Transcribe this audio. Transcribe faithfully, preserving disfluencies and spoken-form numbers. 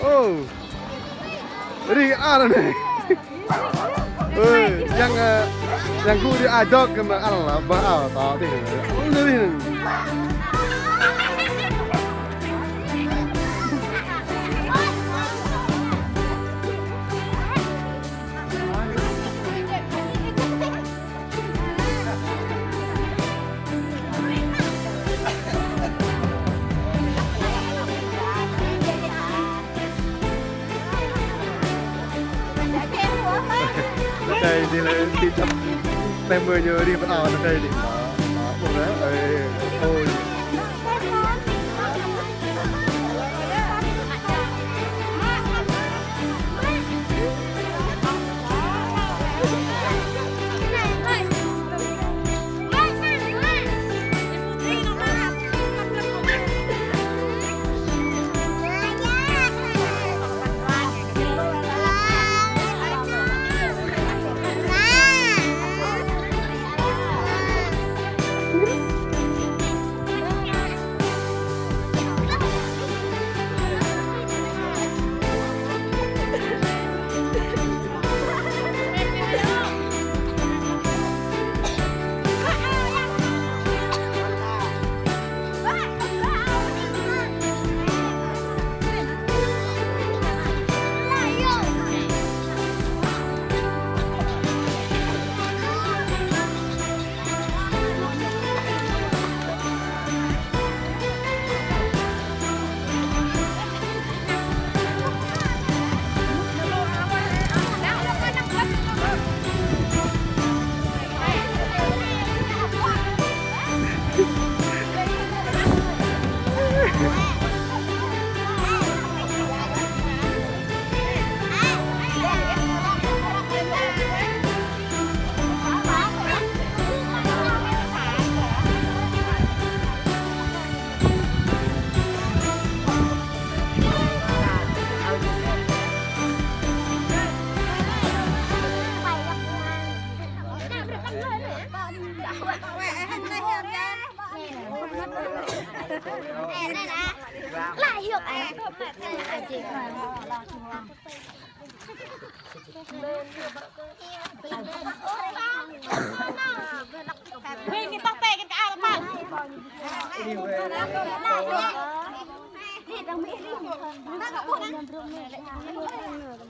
Ơ. Rĭ kơ ao anai. Ơ, yang, ơ, yang gŭ rĭ ao dŏ kơ mă ao lah, bah ao, ta dih. Ơ, dih. Anai dih lĕ, ti čăp, tơm mơi ñu rĭ pơ ao anai dih. Ơ, ơi, ôi. Hui, kita teh, kita arah pal.